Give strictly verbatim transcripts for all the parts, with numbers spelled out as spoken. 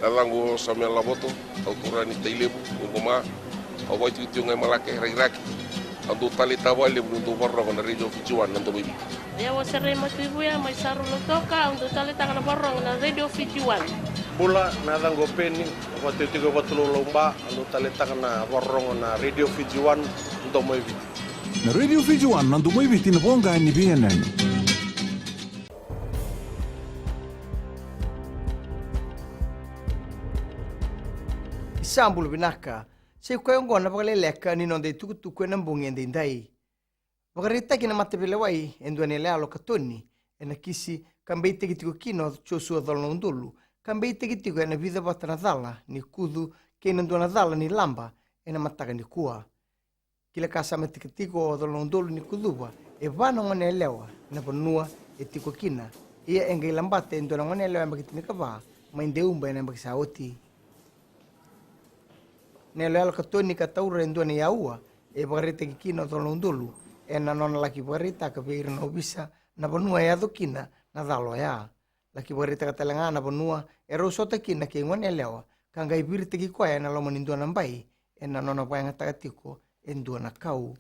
Yacaqu o Samuel Lavoto, au turaga ni Tailevu, Uquma. Au vakaitikotiko ga i Malake, Rakiraki. Au dau taleitaka vakalevu niu dau vakarorogo na Radio Fiji One, na Domo i Viti. Au o Serei Matuivuya mai Saru, Lautoka, au dau taleitaka na vakarorogo na Radio Fiji One. Bula, na yacaqu o Peni, au vakaitikotiko e Vatulaulau, Ba, au dau taleitaka na vakarorogo na Radio Fiji One, na Domo i Viti. Na Radio Fiji One, na Domo i Viti, na voqa ni veiyanuyanu. Ni sa bula vinaka. Sa i koya oqo na vakaleleka ni noda itukutuku ena bogi edaidai. Vakaraitaki na mataveilewai e dua na iyaloyalo katoni ena kisi ka beitaki tiko kina o Josua Colaudolu, ka beitaki tiko ena vica vata na cala ni kucu kei na dua na cala ni laba ena mataka nikua. Kila ka sa mai tiko o Colaudolu ni kucuva e va na goneyalewa na vanua e tiko kina. Ia e qai labata e dua na goneyalewa yabaki tinikava mai Deuba ena yabaki sa oti. Na iyaloyalo katoni ka taura e dua na aua e vakaraitaki kina o Colaudolu ena nona laki vakaraitaka vei ira na ovisa na vanua e yaco kina na cala oya. Laki vakaraitaka tale ga na vanua e rau sota kina kei goneyalewa ka qai viritaki koya ena loma ni dua na bai ena nona vakayagataka tiko e dua na kau.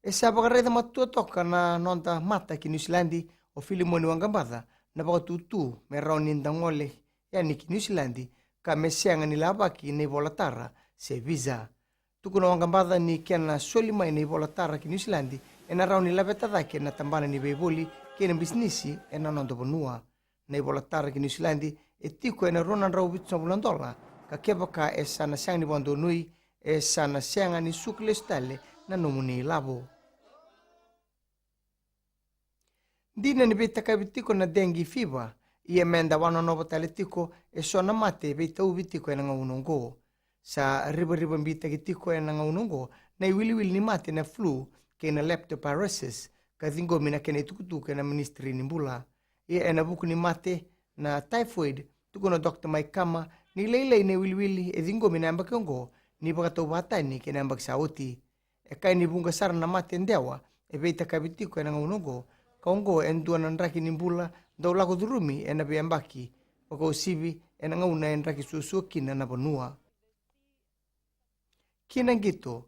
E sa vakaraica matua toka na noda mata ki Niusiladi o Filimoni Waqabaca na vakatutu me rawa ni da gole yani ki Niusiladi ka me sega ni lavaki na ivolatara se visa. Tukuna o Waqabaca ni kena soli mai na ivolatara ki Niusiladi ena rawa ni laveta cake na tabana ni veivoli kei na bisinisi ena noda vanua. Na ivolatara ki Niusiladi e tiko ena rua na drau vitusagavulu na dola, ka kevaka e sa na sega ni vakadonui, e sa na sega ni suka lesu tale na nomuni ilavo. Dina ni veitakavi tiko na dengue fever, ia me da wanonova tale tiko eso na mate e veitauvi tiko ena gauna oqo. Sa rivarivabitaki tiko ena gauna oqo na iwiliwili ni mate na flu kei na leptospirosis, ka ciqomi na kena itukutuku ena Ministry ni Bula. Ia ena vuku ni mate na typhoid, tukuna o Doctor Mike Kama ni lailai na iwiliwili e ciqomi na yabaki oqo ni vakatauvatani kei na yabaki sa oti. E kaya ni vuqa sara na mate dewa e veitakavi tiko ena gauna oqo, ka oqo e dua na draki ni bula dau lako curumi ena veiyabaki, vakauasivi ena gauna e draki suasua kina na vanua. Ki na qito,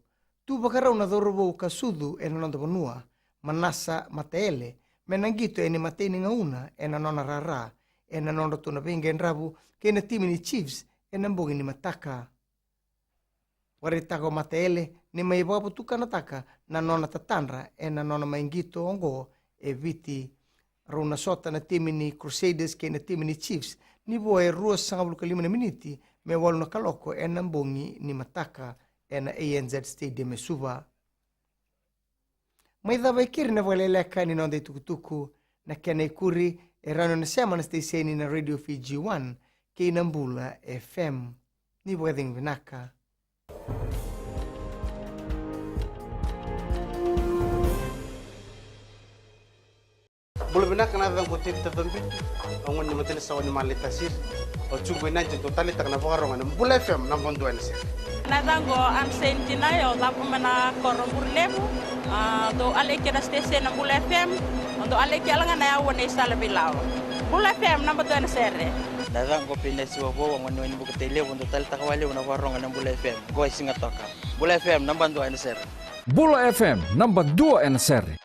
tu vakarau na cauravou ka sucu ena noda vanua, Manasa Mataele, me na qito ena imatai ni gauna ena nona rara ena nodratou na veiqaravi kei na timi ni Chiefs ena bogi ni mataka. Vakaraitaka o Mataele ni mai vakavatukanataka na nona tatadra ena nona mai qito oqo e Viti. Rau na sota na timi ni Crusaders kei na timi ni Chiefs ni vo e ruasagavulu ka lima na miniti me walu na kaloko ena bogi ni mataka ena A N Z Stadium e Suva. Mai cava e keri na vakaleleka ni noda itukutuku, na kena ikuri e rawa ni o na sema na siteseni na Radio Fiji One kei na Bula F M. Ni vakacegu vinaka. Bula vinaka, na yacaqu o Tevita Cabitu, au gone ni Matanisawa ni Male Tasiri. Au Juqu Inaji, dau taleitaka na vakarogo ena Bula F M, naba dua ena sere. Na yacaqu o Ansein Tinai, au cavu mai na koro Burilevu. A, dau aleki na siteseni na Bula F M, au dau aleki yala ga na yaua ni sala veilawa. Bula F M, naba dua ena sere. Na yacaqu o Pinesiwa Vou, au gone ni Bukatai Levu, au dau taleitaka vakalevu na vakarogo ena Bula F M. Qo e Sigatoka. Bula F M, naba dua ena sere. Bula F M, naba dua ena sere.